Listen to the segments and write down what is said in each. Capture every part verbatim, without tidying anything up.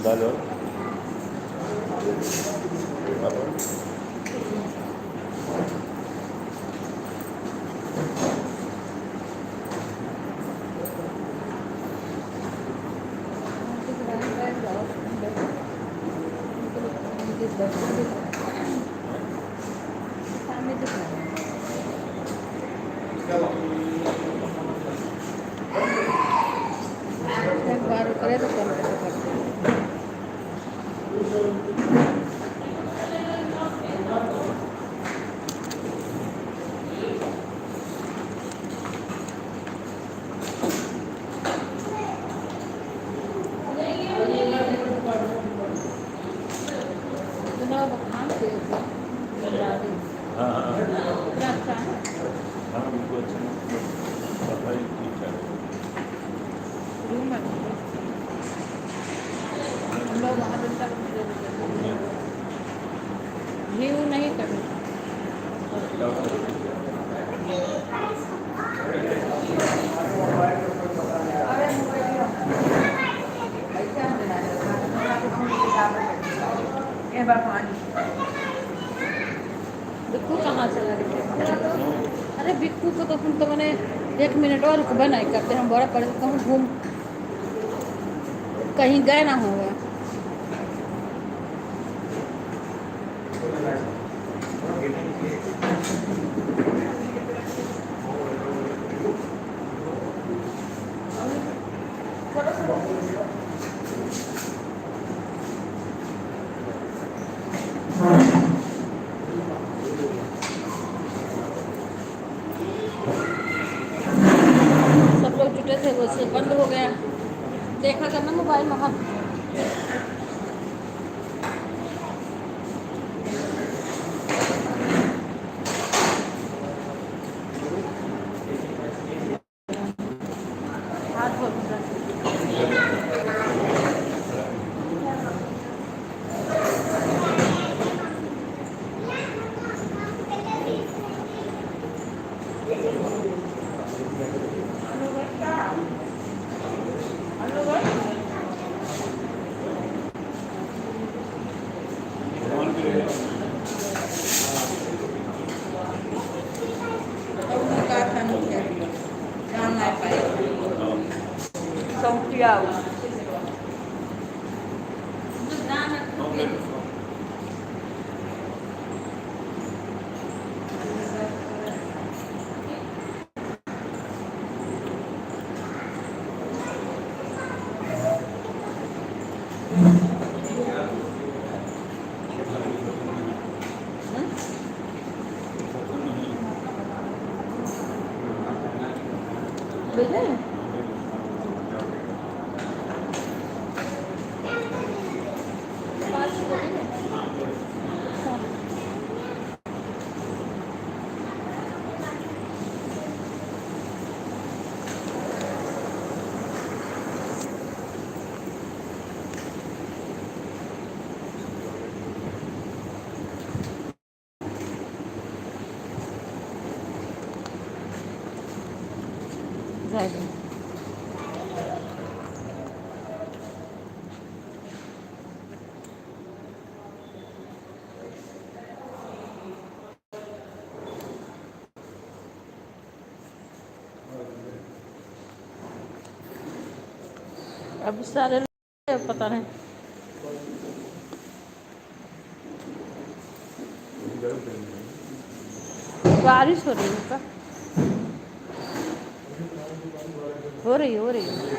डालो। एक बार करे तो कम करते। हाँ, हाँ। हाँ, बिल्कुल अच्छा। सफाई ठीक है। हम लोग वहाँ पे तक घी वो नहीं कभी। बिक्कू कहाँ चला गया? अरे बिक्कू को तो हम तो मने एक मिनट और रुकबे नहीं करते, हम बड़ा पड़े कहूँ घूम, कहीं गए ना होगा। सब लोग जुटे थे, वो से बंद हो गया। देखा करना मोबाइल में, हाँ। अब सारे पता नहीं। बारिश हो रही है का? हो रही, हो रही।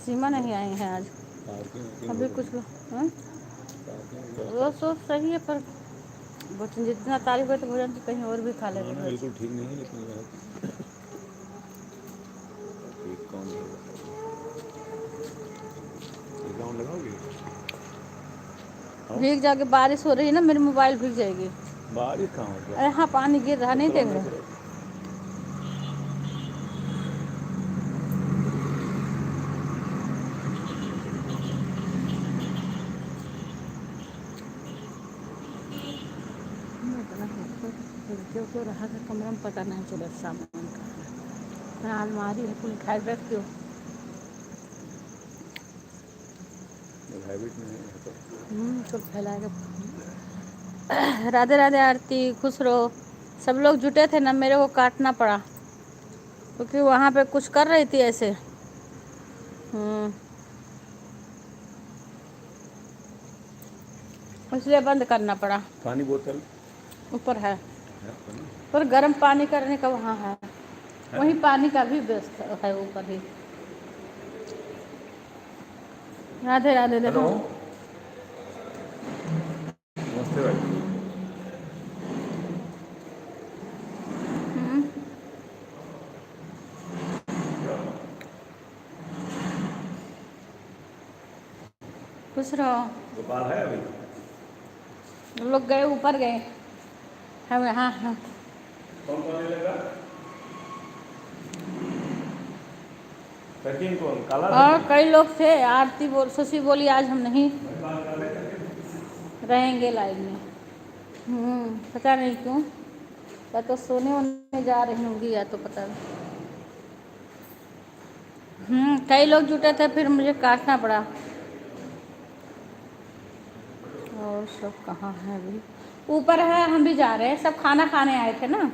सीमा नहीं आई है आज। अभी कुछ लोग, हाँ? वो सब सही है, पर भोजन जितना तारीफ है तो भोजन तो कहीं और भी खा लेते हैं। बिल्कुल ठीक नहीं है, लेकिन ये है कि एक काम है। एक राउंड लगाओगे? हाँ? भीग जाके, बारिश हो रही है ना, मेरी मोबाइल भीग जाएगी। बारिश कहाँ हो गया? अरे हाँ, पानी गिर रहा, नहीं देख रहे? क्यों रहा था कमरा में, पता नहीं चला सामान का। यहाँ अलमारी है, कुल उठाए रख क्यों? हम्म, सब फैला के। राधे राधे आरती, खुश रहो। सब लोग जुटे थे ना, मेरे को काटना पड़ा, क्योंकि वहाँ पे कुछ कर रही थी ऐसे। हम्म, इसलिए बंद करना पड़ा। पानी बोतल ऊपर है, है ऊपर ना? पर गर्म पानी करने का वहाँ है, है। वहीं पानी का भी व्यवस्था है ऊपर ही। राधे राधे, देखो। हेलो। नमस्ते भाई। हम्म। खुश रहो। गोपाल है अभी? हम लोग गए, ऊपर गए। हम, हाँ, हाँ। कौन कौन लेगा? पैकिंग कौन? काला और पैकिंग? कई लोग थे, आरती बोल, शशि बोली, "आज हम नहीं रहेंगे लाइन में।" हम्म, पता नहीं क्यों, या तो सोने वोने जा रही होंगी, या तो पता नहीं। हम्म, कई लोग जुटे थे, फिर मुझे काटना पड़ा। और सब कहाँ है अभी? ऊपर है, हम भी जा रहे हैं। सब खाना खाने आए थे ना,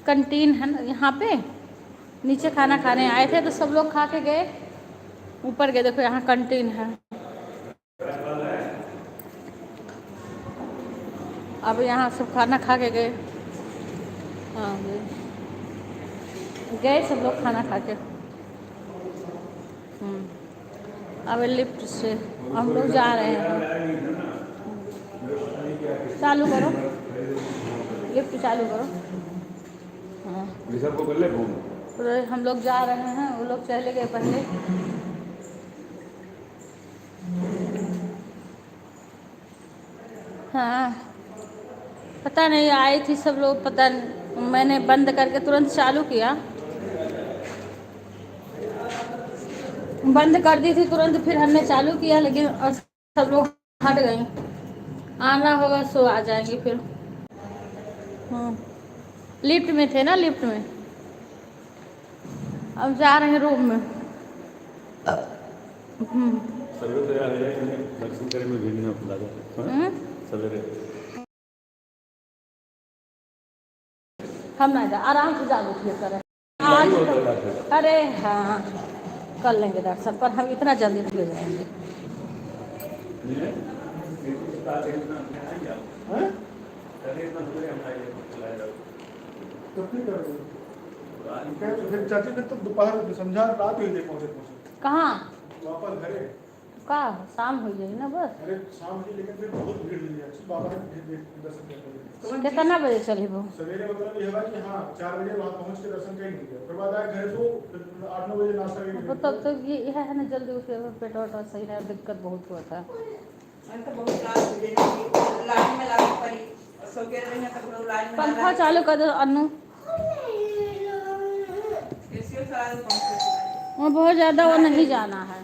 कैंटीन है ना यहाँ पे, नीचे खाना खाने आए थे, तो सब लोग खा के गए, ऊपर गए। देखो, यहाँ कैंटीन है। अब यहाँ सब खाना खा के गए। हाँ, गए। गए सब लोग खाना खा के। हम्म। अब लिफ्ट से हम लोग जा रहे हैं। चालू करो, लिफ्ट चालू करो। हाँ। ऋषभ को कर ले फोन। तो हम लोग जा रहे हैं, वो लोग चले गए पहले। हाँ, पता नहीं, आई थी सब लोग, पता न-, मैंने बंद करके तुरंत चालू किया, बंद कर दी थी तुरंत, फिर हमने चालू किया, लेकिन और सब लोग हट गई। आना होगा सो आ जाएंगे फिर। हम्म, लिफ्ट में थे ना, लिफ्ट में। अब जा रहे हैं रूम में। हम्म। सर्वे तैयार हो जाए, इन्हें दर्शन करे में भीड़ न लगे। हाँ? हम्म। सवेरे। हम ना जा, आराम से जागो फिर करे। आज गाड़ी बहुत लगा है। अरे हाँ, कर लेंगे दर्शन, पर हम इतना जल्दी नहीं हो जाएंगे। हाँ? तो फिर कर दो। फिर चाची, फिर तो दोपहर, समझा, रात हुई जाए पहुँचे, पहुँचे। कहाँ? वापस घरे। का? शाम हो जाई ना बस। अरे, शाम हो जाई, लेकिन फिर बहुत भीड़ हो जाई। बाबा के फिर देख, दर्शन कर लेंगे। कितना बजे चली वो? सवेरे मतलब ये है कि हाँ, चार बजे वहाँ पहुँच के दर्शन कर लीजिए। फिर बाद आए घर तो फिर आठ नौ बजे नाश्ता भी वो तब तो ये, यह है ना, जल्दी उठे, पेट वेट सही रहे, दिक्कत बहुत हुआ था। अरे तो बहुत रात हो गई ना, लाइन में लगा पड़ी। और सो के रही ना, तब लोग लाइन में पंखा लगा चालू कर दो, अन्नू। एसीओ चला दो, पंखा चला दो। वो बहुत ज्यादा वो नहीं जाना है। हम्म?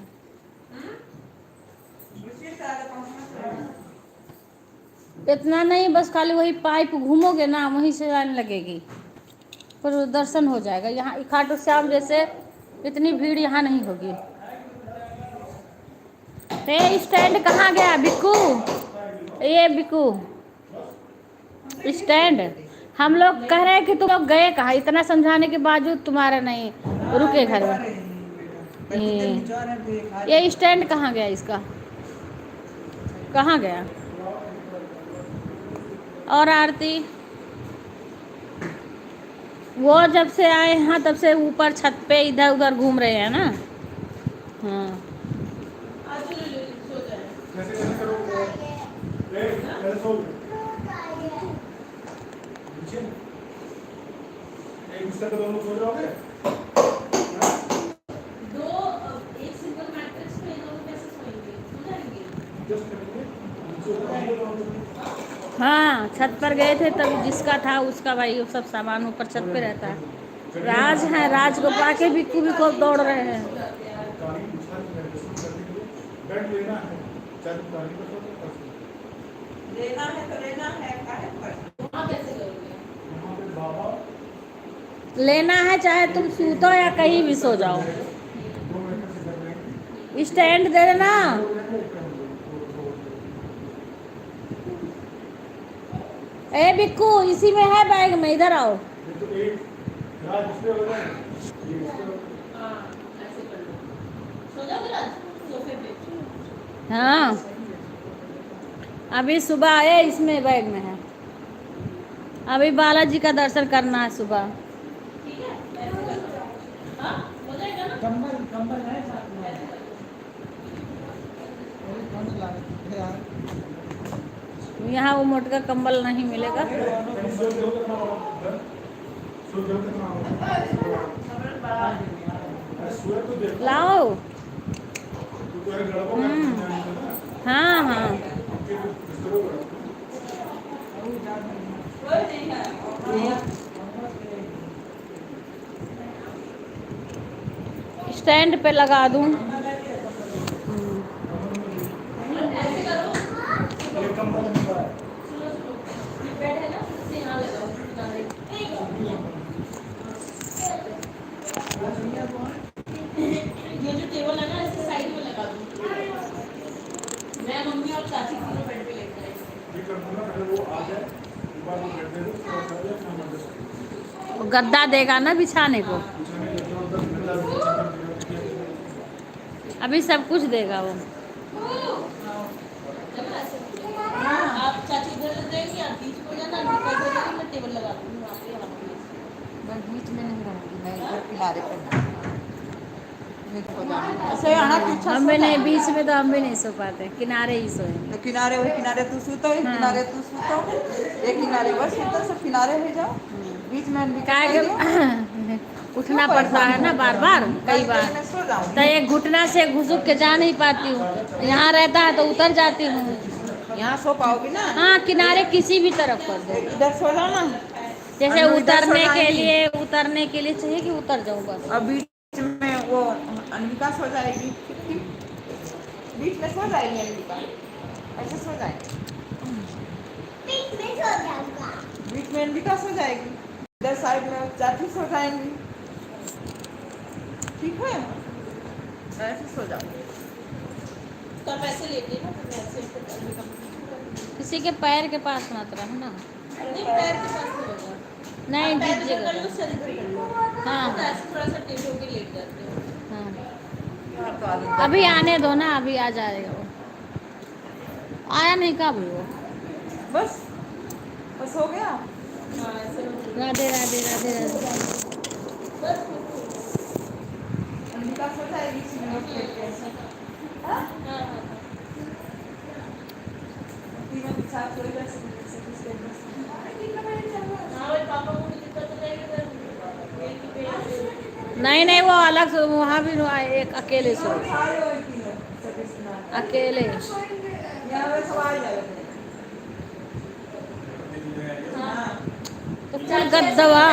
एसीओ चला दो, पंखा चला दो। इतना नहीं, बस खाली वही पाइप घूमोगे ना, वहीं से लाइन लगेगी। पर दर्शन हो जाएगा। यहाँ खाटू श्याम जैसे इतनी भीड़ यहाँ नहीं होगी। ए, स्टैंड कहाँ गया बिक्कू? ये बिक्कू, स्टैंड। हम लोग कह रहे हैं कि तुम लोग गए कहाँ, इतना समझाने के बावजूद तुम्हारा नहीं रुके घर में। ये, ये स्टैंड कहाँ गया इसका, कहाँ गया? और आरती, वो जब से आए हैं तब से ऊपर छत पे इधर उधर घूम रहे हैं ना। हाँ। दो, अ, एक सिंगल मैट्रिक्स पे ये दोनों कैसे सोएंगे? सो जाएंगे। हाँ, छत पर गए थे तब जिसका था उसका भाई, वो सब सामान ऊपर छत पे रहता है। राज है, राज को पाके बिक्कू भी खूब दौड़ रहे हैं। लेना है तो लेना है, काहे पर? लेना है, चाहे तुम सूतो या कहीं भी सो जाओ, स्टैंड दे देना। ए बिक्कू, इसी में है बैग में, इधर आओ। हाँ, अभी सुबह आए, इसमें बैग में है। अभी बालाजी का दर्शन करना है सुबह। यहाँ वो मोटका कंबल नहीं मिलेगा। लाओ। हम्म। हाँ, हाँ। स्टैंड पे लगा दूँ। हम्म। ये जो टेबल है ना, इसके साइड में लगा दूँ। मैं, मम्मी और चाची तीनों बेड पे लेट जाएंगे। वो गद्दा देगा ना बिछाने को, अभी सब कुछ देगा वो। हाँ, आप चाची इधर देंगी, आप बीच में जाना, मैं टेबल लगा दूँगी वहाँ पे, वहाँ पे। मैं बीच में नहीं रहूँगी, मैं इधर किनारे पे हूँ। हम भी नहीं, बीच में तो हम भी नहीं सो पाते, किनारे ही सोए। तो किनारे, वही किनारे तू सूतो, एक हाँ। किनारे तू सूतो, एक किनारे वह सूतो, सब किनारे हो जाओ। हम्म। बीच में हम भी काहे के उठना पड़ता है ना बार बार, कई बार। तो एक घुटना से घुसुक के जा नहीं पाती हूँ, यहाँ रहता है तो उतर जाती हूँ। यहाँ सो पाओगी ना? हाँ, किनारे किसी भी तरफ कर दो। इधर सो जाओ ना। जैसे उतरने के लिए, उतरने के लिए चाहिए कि उतर जाऊँ बस। अभी में वो अनविकास हो जाएगी। बीच में सो जाएगी अनविका, ऐसे सो जाएगी। बीच में सो जाऊंगा। बीच में अनविकास हो जाएगी, इधर साइड में चाची सो जाएंगी। ठीक है, ऐसे सो जाओ। तो आप ऐसे लेटे ना, तो मैं ऐसे ऊपर कर लेता हूँ। किसी के पैर के पास मत रहो ना। नहीं, पैर के पास नहीं होगा। नहीं, आप पैर इधर कर लो, सर इधर कर लो। हाँ, तो हाँ। ऐसे थोड़ा सा टेढ़े होके लेट जाते हो। हाँ। अभी आने दो ना, अभी आ जाएगा वो। आया नहीं, कब वो? बस, बस हो गया। हाँ, ऐसे हो गया। राधे, राधे, राधे, राधे। बस, बस, बस। अंबिका सो जाएगी, सीढ़ी में बैठ के। हाँ? हाँ, हाँ, हाँ। नहीं, नहीं, वो अलग से, वहाँ भी एक अकेले सो। अकेले। तो कुल गद्दवा।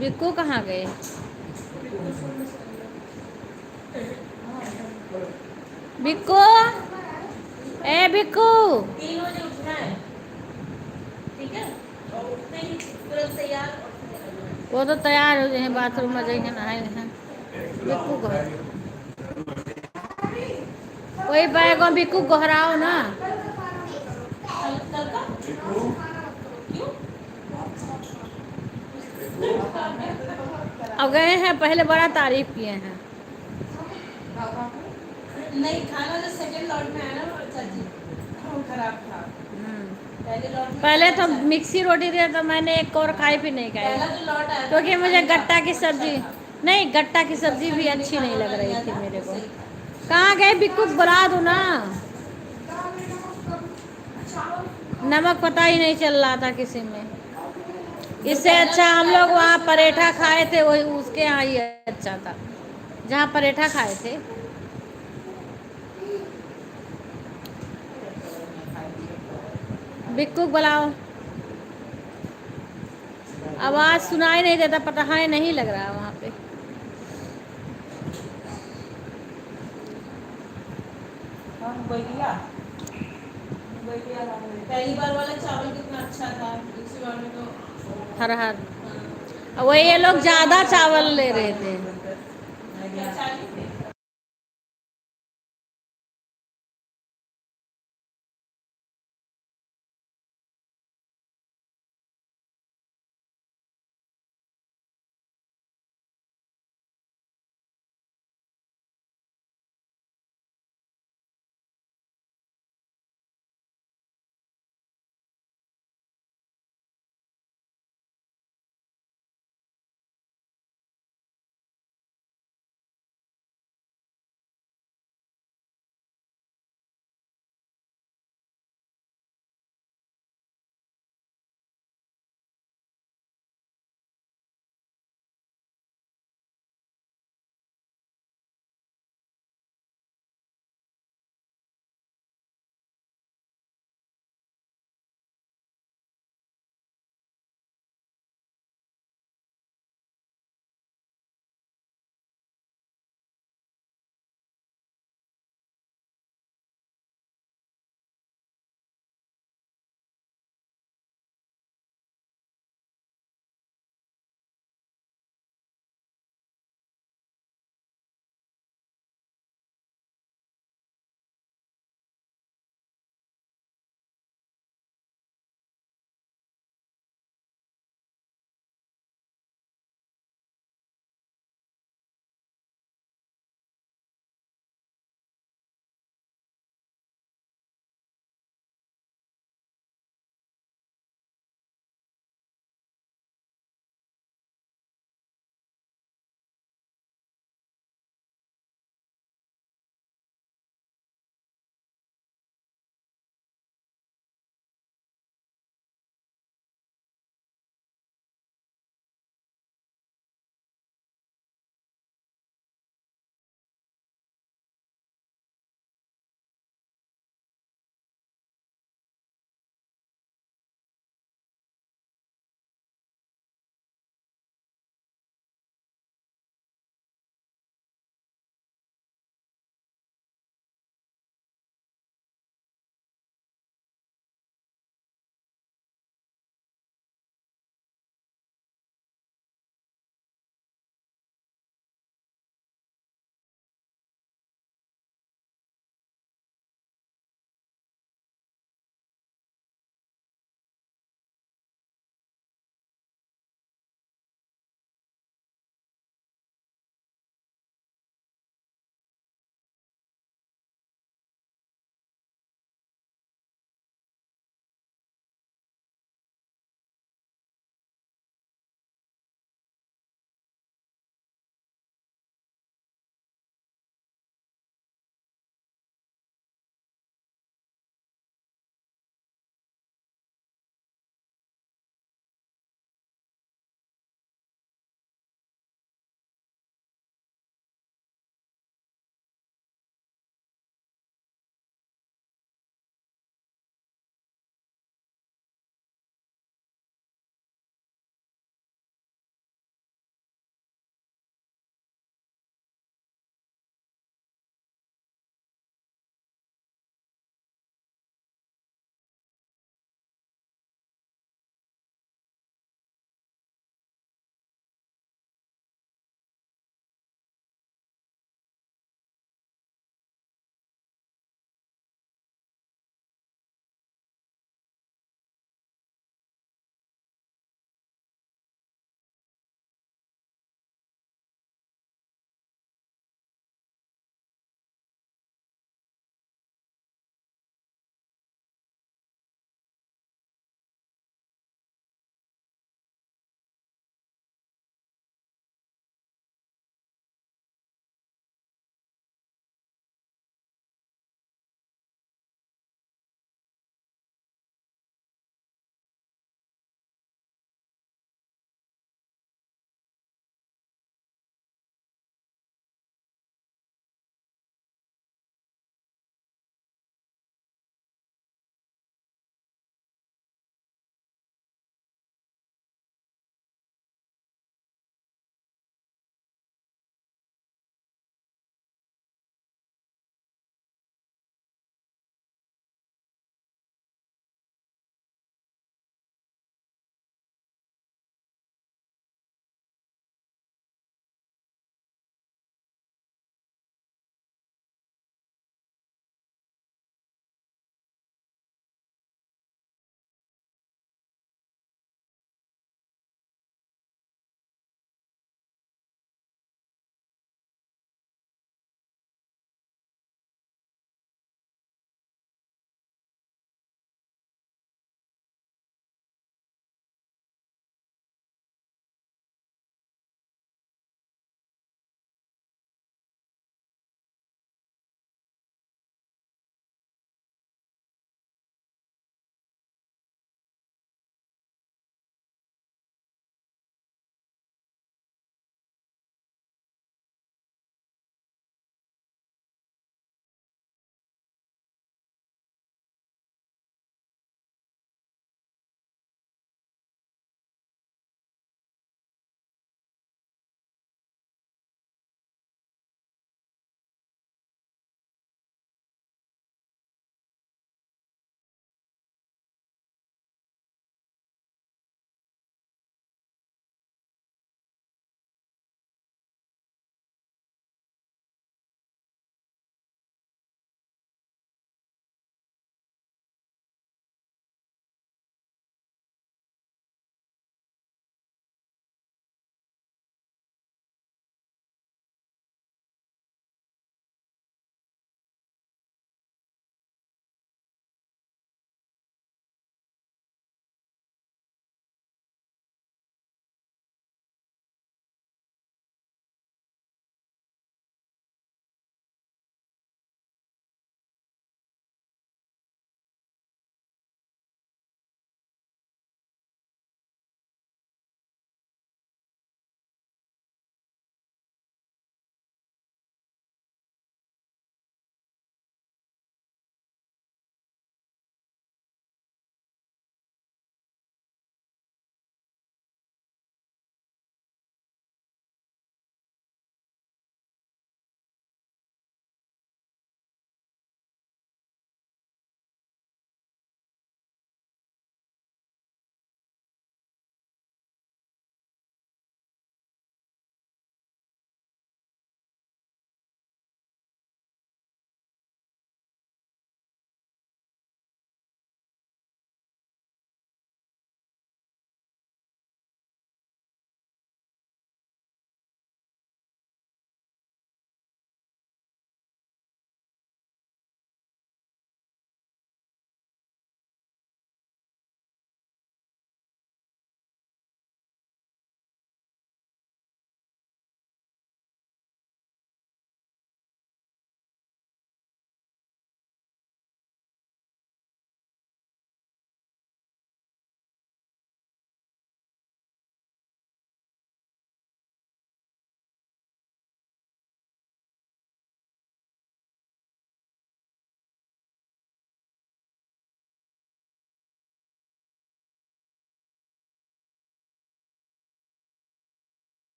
बिक्कू कहाँ गए? बिक्कू, ए बिक्कू। तीन बजे उठना है, ठीक है? और उठते ही तुरंत तैयार और फिर निकलना है। वो तो तैयार हो गए हैं, बाथरूम में जाएंगे, नहाए हैं। बिक्कू को, वही बैग में बिक्कू गोहराओ ना। अब गए हैं, पहले बड़ा तारीफ किए हैं। नहीं, खाना जो सेकंड लॉट में आया ना, वो चाची, वो खराब था। हम्म। पहले लॉट में पहले तो मिक्सी रोटी दिया, तो मैंने एक और खाई, फिर नहीं खाई। पहला जो लॉट आया था, क्योंकि मुझे गट्टा की सब्जी, नहीं, गट्टा की सब्जी भी अच्छी नहीं लग रही थी मेरे को। कहाँ गए बिक्कू, बुला दो ना। नमक पता ही नहीं चल रहा था किसी में। इससे अच्छा हम लोग वहाँ परेठा खाए थे, वही उसके यहाँ ही अच्छा था, जहाँ परेठा खाए थे। बिक्कू को बुलाओ। आवाज सुनाई नहीं देता, पता है नहीं लग रहा वहाँ पे। हम बैलिया, बैलिया हम पहली बार वाला चावल कितना अच्छा था, दूसरी बार में तो हर हर। हाँ। अब वही ये लोग ज़्यादा चावल ले रहे थे। क्या चालीस है?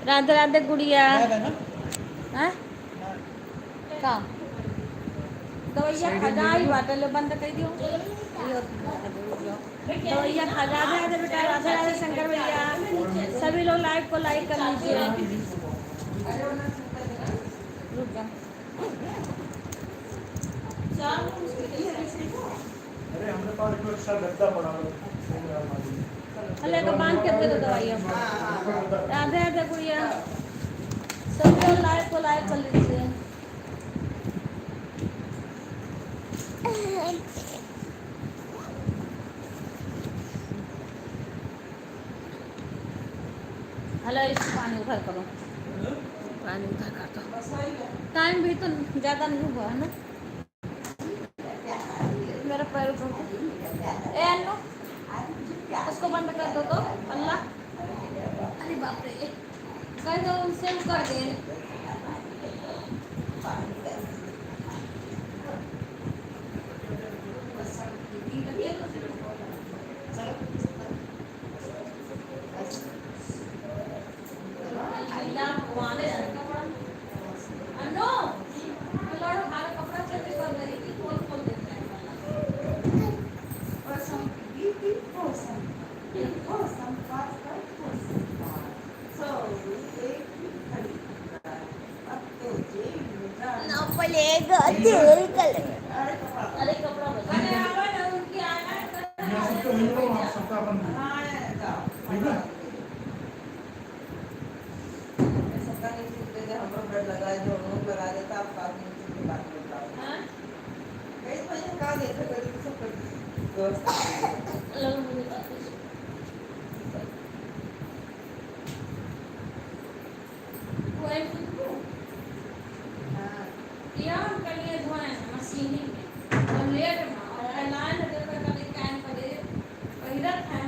राधे राधे गुड़िया। हैं? का? दवाइया खा जाई बाटे, ले बंद कर दियो। ये और दवाइया खा जा। राधे राधे बेटा, राधे राधे शंकर भैया। सभी लोग live को like कर लीजिए। रुक जा। अरे, हमरे पास एक extra गद्दा पड़ा है। चलो, एक बांध के दे दो दवाई अब। राधे राधे गुड़िया। सब लोग live को like कर लीजिए। हेलो, इसको पानी उधर करो, पानी उधर कर दो। Time भी तो ज़्यादा नहीं हुआ है ना। मेरा पैर उठो। ए अन्नू, उसको बंद कर दो तो, अल्लाह। अरे बाप रे, कह दो उनसे, वो कर दे। सबका नहीं छूटते थे, हमरो बेड लगा है, जो हम लोग लगा देता, आप पास नहीं छूटते, बात करता। हाँ? कई तो ये का देखे, कभी सब कर व्यवस्था। लोग मुझे बात नहीं सुनते। वो है खुद को। हाँ। किया हम कल ये धोए हैं, मशीनी में। और लेट में, और फैलाए ना, देखो, कभी कान पड़े, पहिरत है।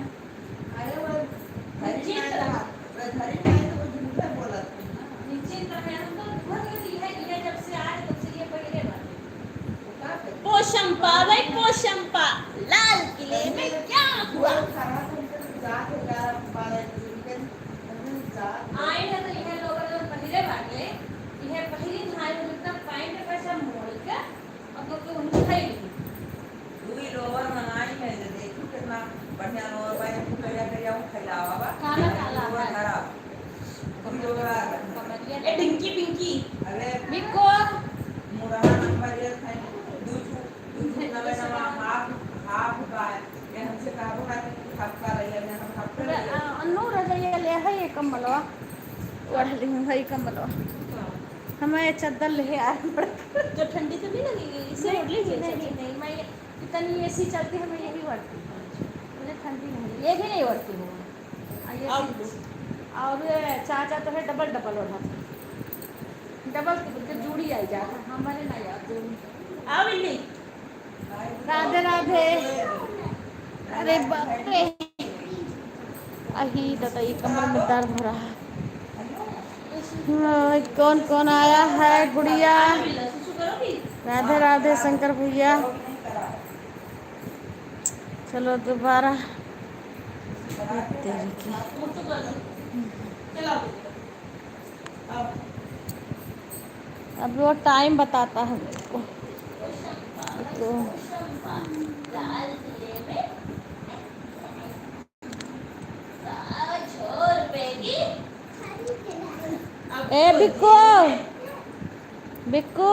अरे वो घड़ी निश्चित टाइम रहा। तो, वो घड़ी टाइम तो वो झूठे बोलत है ना। निश्चित रहे, हम तो बहुत कुछ ये, ये जब से आए, तब से ये पहले बात है। वो का करते? पोशंपा, भाई, पोशंपा, लाल किले में क्या हुआ? वो खराब हमको जात है, क्या बात है, उनके, उनके जात है। आए हैं तो ये लोग अगर पहले बाटे, ये पहली नहाए में जितना पैंट का सब मोड़ के, अब तो उनको खाई नहीं। दुई लोवर मंगाई है, जे देखू कितना बढ़िया लोवर बा, एक करिया करिया वो फैलावा बा। काला काला लोवर बा। खराब। दुई लोवर आ गए। कमरिया ए, टिंकी पिंकी। अरे, बिक्को। मुरहा नंबर एक है, दू ठो, दू ठो नवे नवा हाफ, हाफ बा। ये हमसे कहबो ना कि हाफ का रही है, हम हाफ कर रही है। अ, अन्नू रजैया ले है ये कम्बलवा। ओढ़ ली हूँ भाई कम्बलवा। हाँ। हमें चद्दर ले आए पड़। तो ठंडी तो नहीं लगेगी? इससे नहीं, ओढ़ लीजिए नहीं, चद्दर। नहीं, नहीं, मैं ये, तनी AC चलती है, मैं यही ओढ़ती हूँ। मुझे ठंडी नहीं, ये भी नहीं ओढ़ती हूँ। आ, ये अब भी, और ये चाचा तो है डबल डबल ओढ़त है। डबल के बोलते जूड़ी आई जात है, हमारे ना याद जूड़ी। आओ बिल्ली। राधे राधे। अरे बाप रे। अही दादा, ये कमर में दर्द हो रहा है। हाँ, कौन कौन आया है? गुड़िया, राधे राधे शंकर भैया। चलो दोबारा। तेरी की। अब वो टाइम बताता है मेरे को। तो ए बिक्कू, बिक्कू।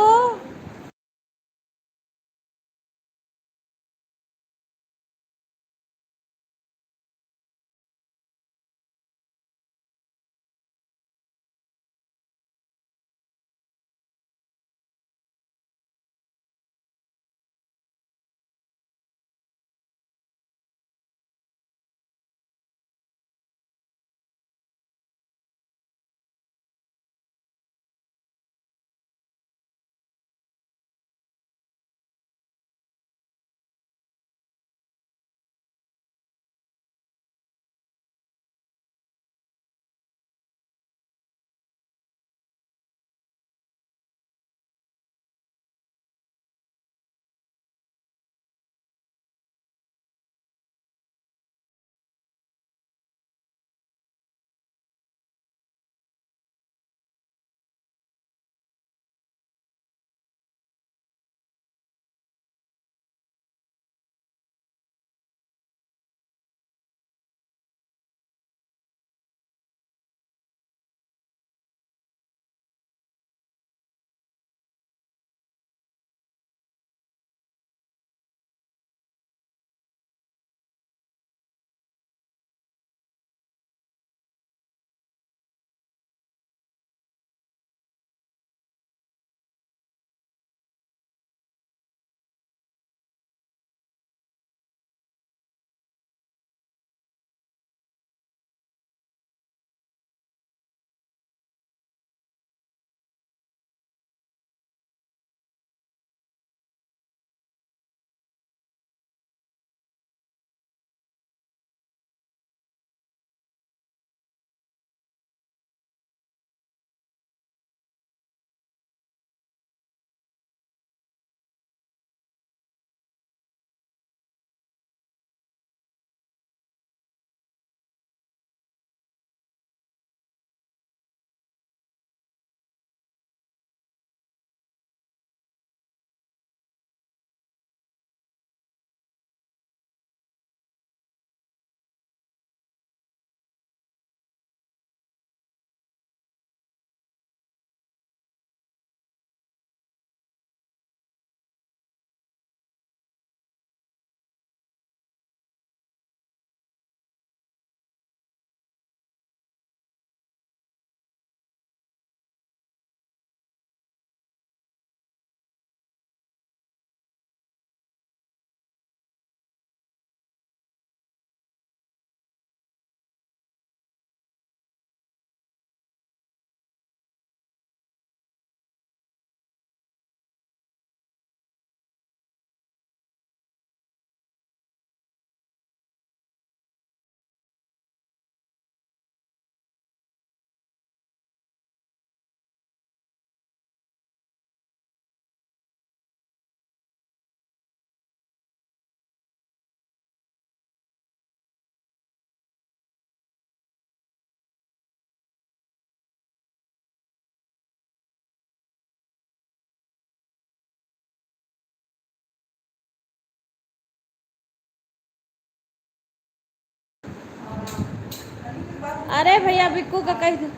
अरे भैया, बिक्कू का कह दो,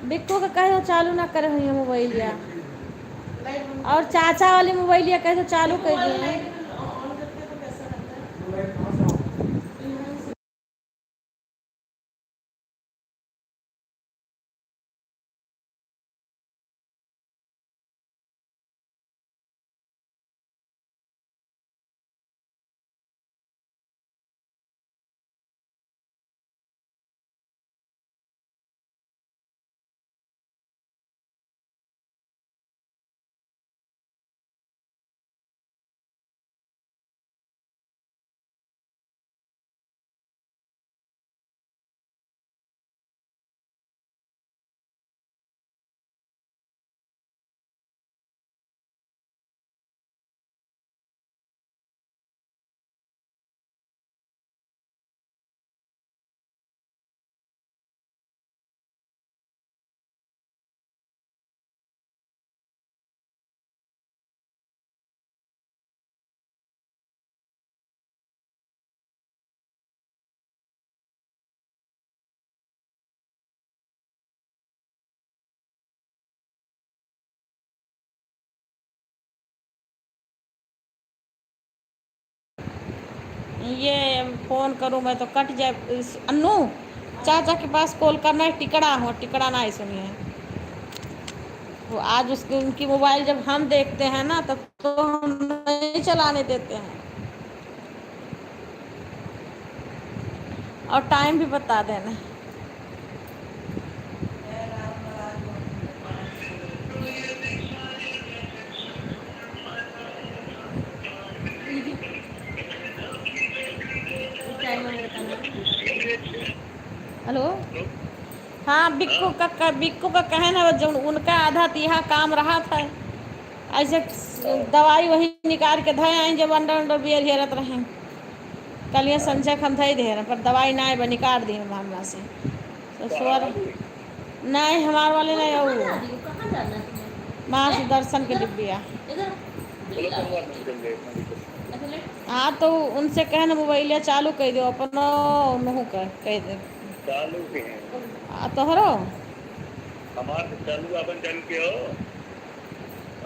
बिक्कू का कह दो चालू ना करे हुई मोबाइलिया। और चाचा वाली मोबाइलिया कह दो चालू कर दिए। ये फोन करूँ मैं तो कट जाए। इस-, अन्नू, चाचा के पास कॉल करना है, टिकड़ा हो, टिकड़ा ना ही सुनिए। वो आज उसके, उनकी मोबाइल जब हम देखते हैं ना, तब तो हम नहीं चलाने देते हैं। और टाइम भी बता देना। हेलो। हाँ, बिक्कू का, का, बिक्कू का कहे ना, जो उनका आधा तीहा काम रहा था, ऐसे दवाई वही निकाल के धए आई, जब अंडर अंडर बियर हेरत रहे। कलिया संजय के हम धई दे रहे, पर दवाई ना आए, निकाल दी हम हमरा से। तो स्वर नहीं, हमार वाले नहीं, वो माँ सुदर्शन के डिब्बिया। हाँ, तो उनसे कहे ना, मोबाइलिया चालू कर दो अपनो, उनहू कर, कह दे। चालू के हैं। आ, तोहरो? हमार तो चालू, अपन चालू के हो।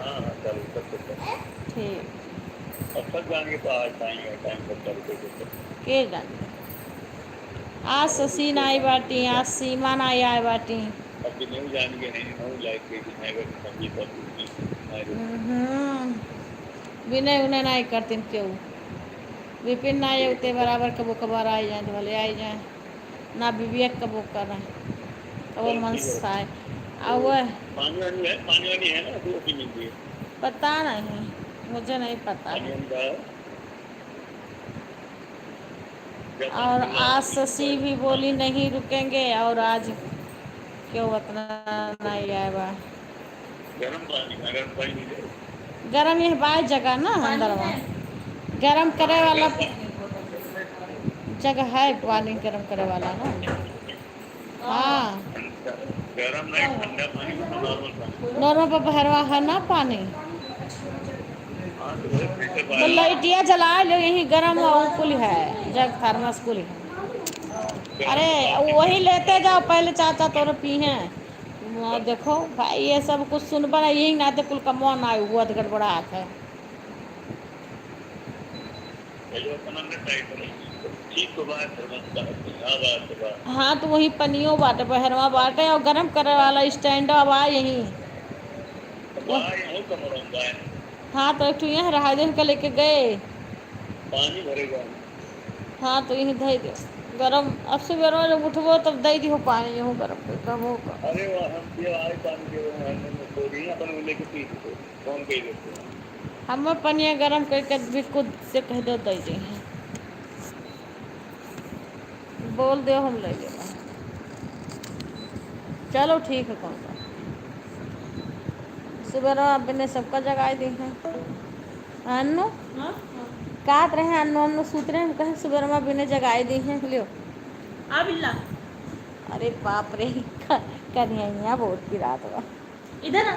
हाँ, हाँ, चालू, सब कुछ चालू। ठीक। अब सब जान के तो आज टाइम है, टाइम पर चालू कर देते। के जाने? आज शशि ना आई बाटी, आज सीमा ना आई बाटी। अब भी नहीं जान के नहीं, नहीं लाइक के भी नहीं, अगर सब ये सब कुछ नहीं, नहीं। हम्म। विनय उनय ना करतीन केहू। विपिन ना आए, उते बराबर कबो कबार आई जाए, तो भले आई जाए। ना विवेक कबो करे, कबो चलो, ठीक है। मनसा है। आ वो पानी वानी है, पानी वानी है ना, वो भी मिल गई। पता नहीं, मुझे नहीं पता है। पानी वानी का है? जब और पानी आज शशि भी बोली, "नहीं रुकेंगे", और आज क्यों उतना नहीं आया बा। गरम पानी, गरम पानी मिले। गरम यह बाय जगह ना, पानी अंदर में। है। गरम करे वाला जगह है, पानी गरम करे वाला ना। हाँ। गरम नहीं, ठंडा पानी, नॉर्मल पानी। नॉर्मल पर बहरवा है ना पानी। हाँ, तो वही फिल्टर तो पानी। लाइटिया जला लो, यहीं गरम और कुल है, जग थर्मस कुल है। अरे, वही लेते जाओ, पहले चाचा तोर पी हैं। वहाँ देखो भाई, ये सब कुछ सुनबा ना, यही नाते कुल कमवा ना हुआ तो गड़बड़ात है। चलो, अपना में टाइट रहो। ठीक तो बात है, बस बात है, हाँ, बात है, बात। हाँ, तो वही पनियो बाटे, बहरवा बाटे, और गरम करे वाला स्टैंड अब आ यहीं। अब आ, यहाँ कमरा में आए। हाँ, तो एक ठो यहाँ रहा, दिन का लेके गए। पानी भरेगा। हाँ, तो यहीं धई दे। गरम, अब सुबह जब उठबो, तब दे दिहो पानी, यहू गरम कर, कबो का। अरे, वहाँ हम ये आए पानी के, वहाँ हमने तो रही, अपन वो लेके पी लेते, फोन पे ही लेते हैं। हम पनिया गरम करके बिल्कुल से कह दो, दे दे हैं। बोल दो, हम ले लेबा। चलो, ठीक है, कौन सा। सुबह रहो, अब ने सबका जगाए दी है। अन्नू? हाँ, हाँ। कात रहे, अन्नू, अन्नू सूत रहे, हम कहे, "सुबह रमा बिने जगाए दी है, लियो।" आ बिल्ला। अरे बाप रे, क-, कन्हैया बहुत की रात बा। इधर आ।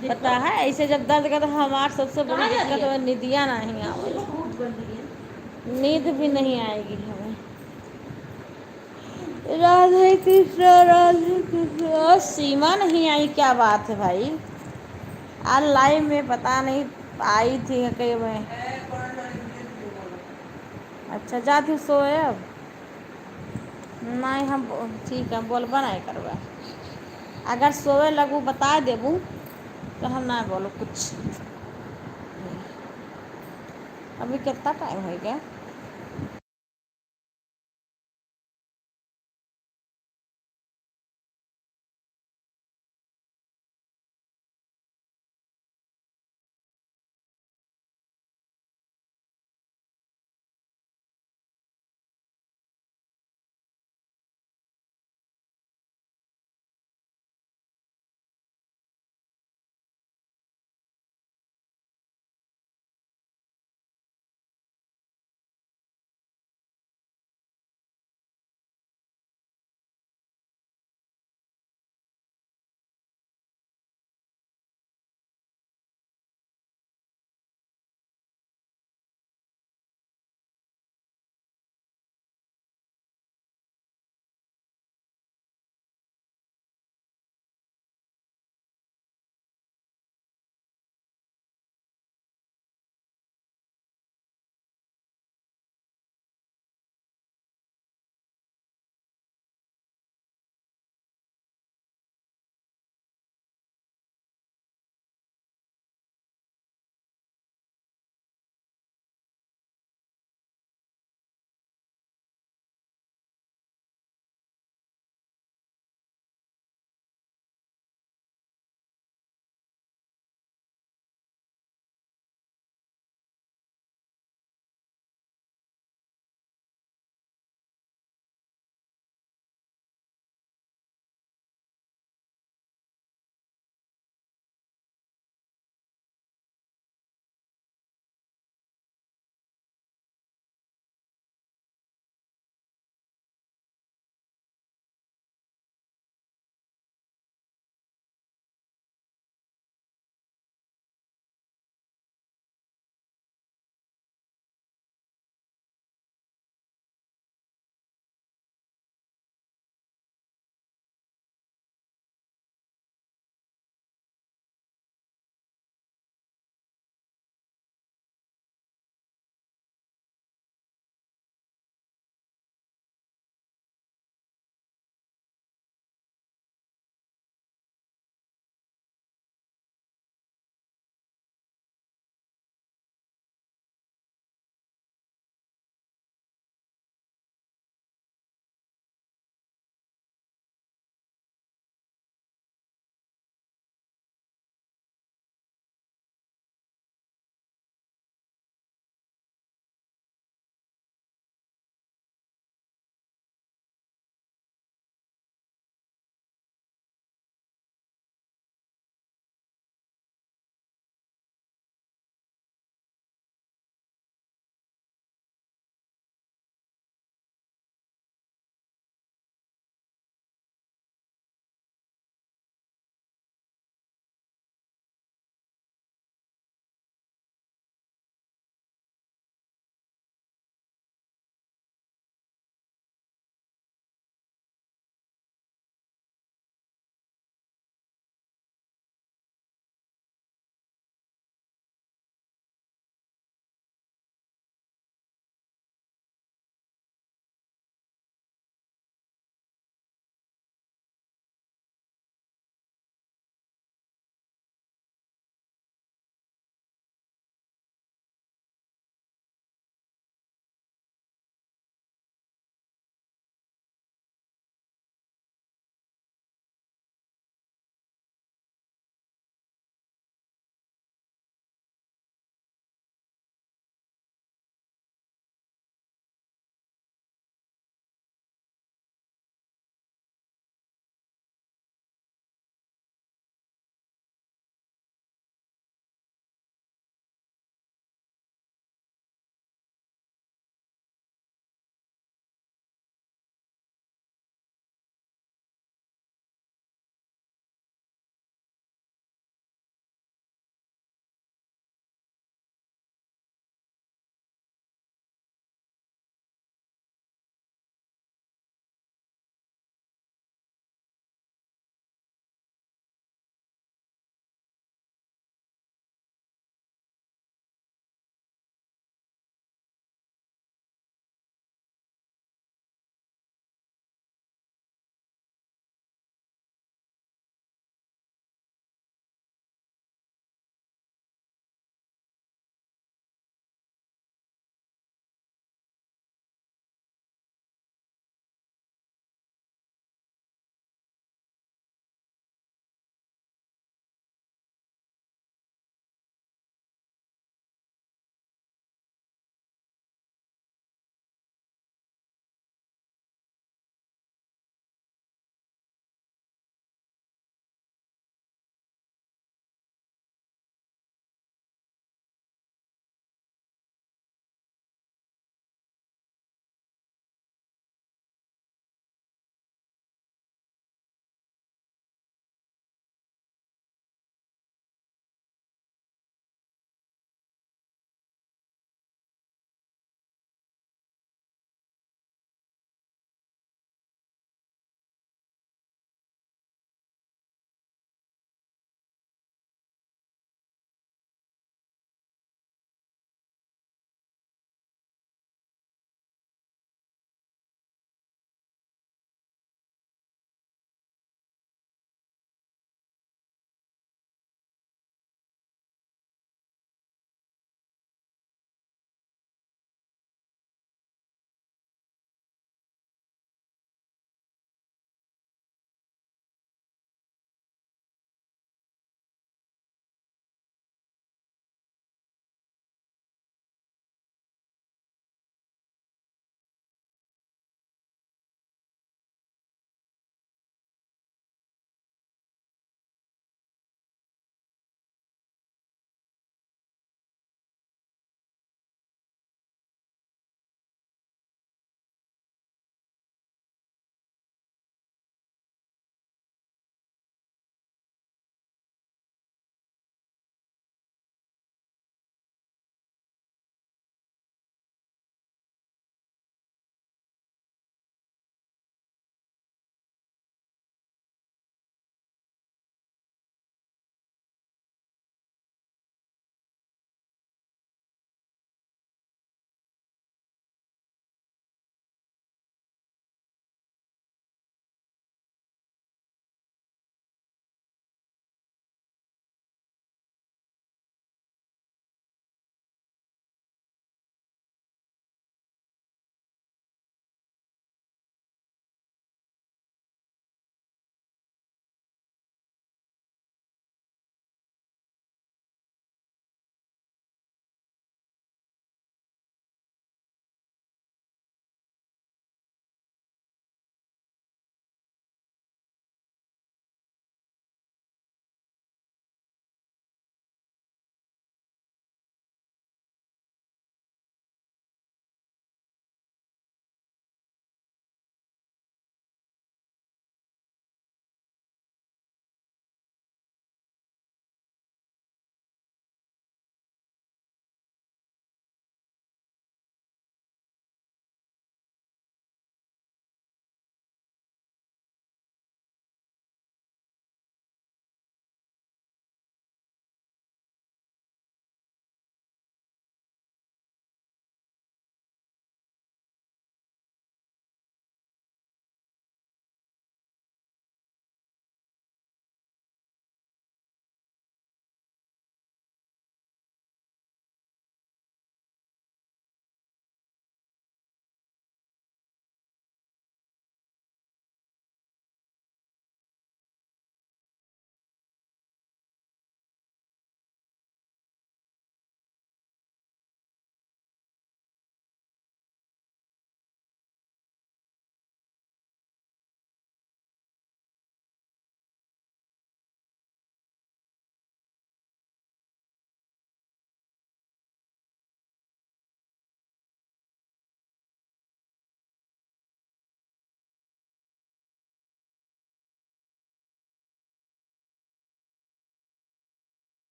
देखो। पता है, ऐसे जब दर्द का तो हमार सबसे बड़ी कहाँ जा रही दिक्कत है? है, निदिया नहीं आवे। बहुत बन रही है। नींद भी नहीं आएगी हमें। राधे कृष्णा, राधे कृष्णा। और सीमा नहीं आई, क्या बात है भाई? आज live में पता नहीं आई थी कि मैं। अच्छा, जाती हूँ सोए अब। नहीं, हम बो-, ठीक है, बोलबा नहीं करबा। अगर सोए लगू, बता देबू, तो हम ना बोलो कुछ। अभी कितना time हो गया?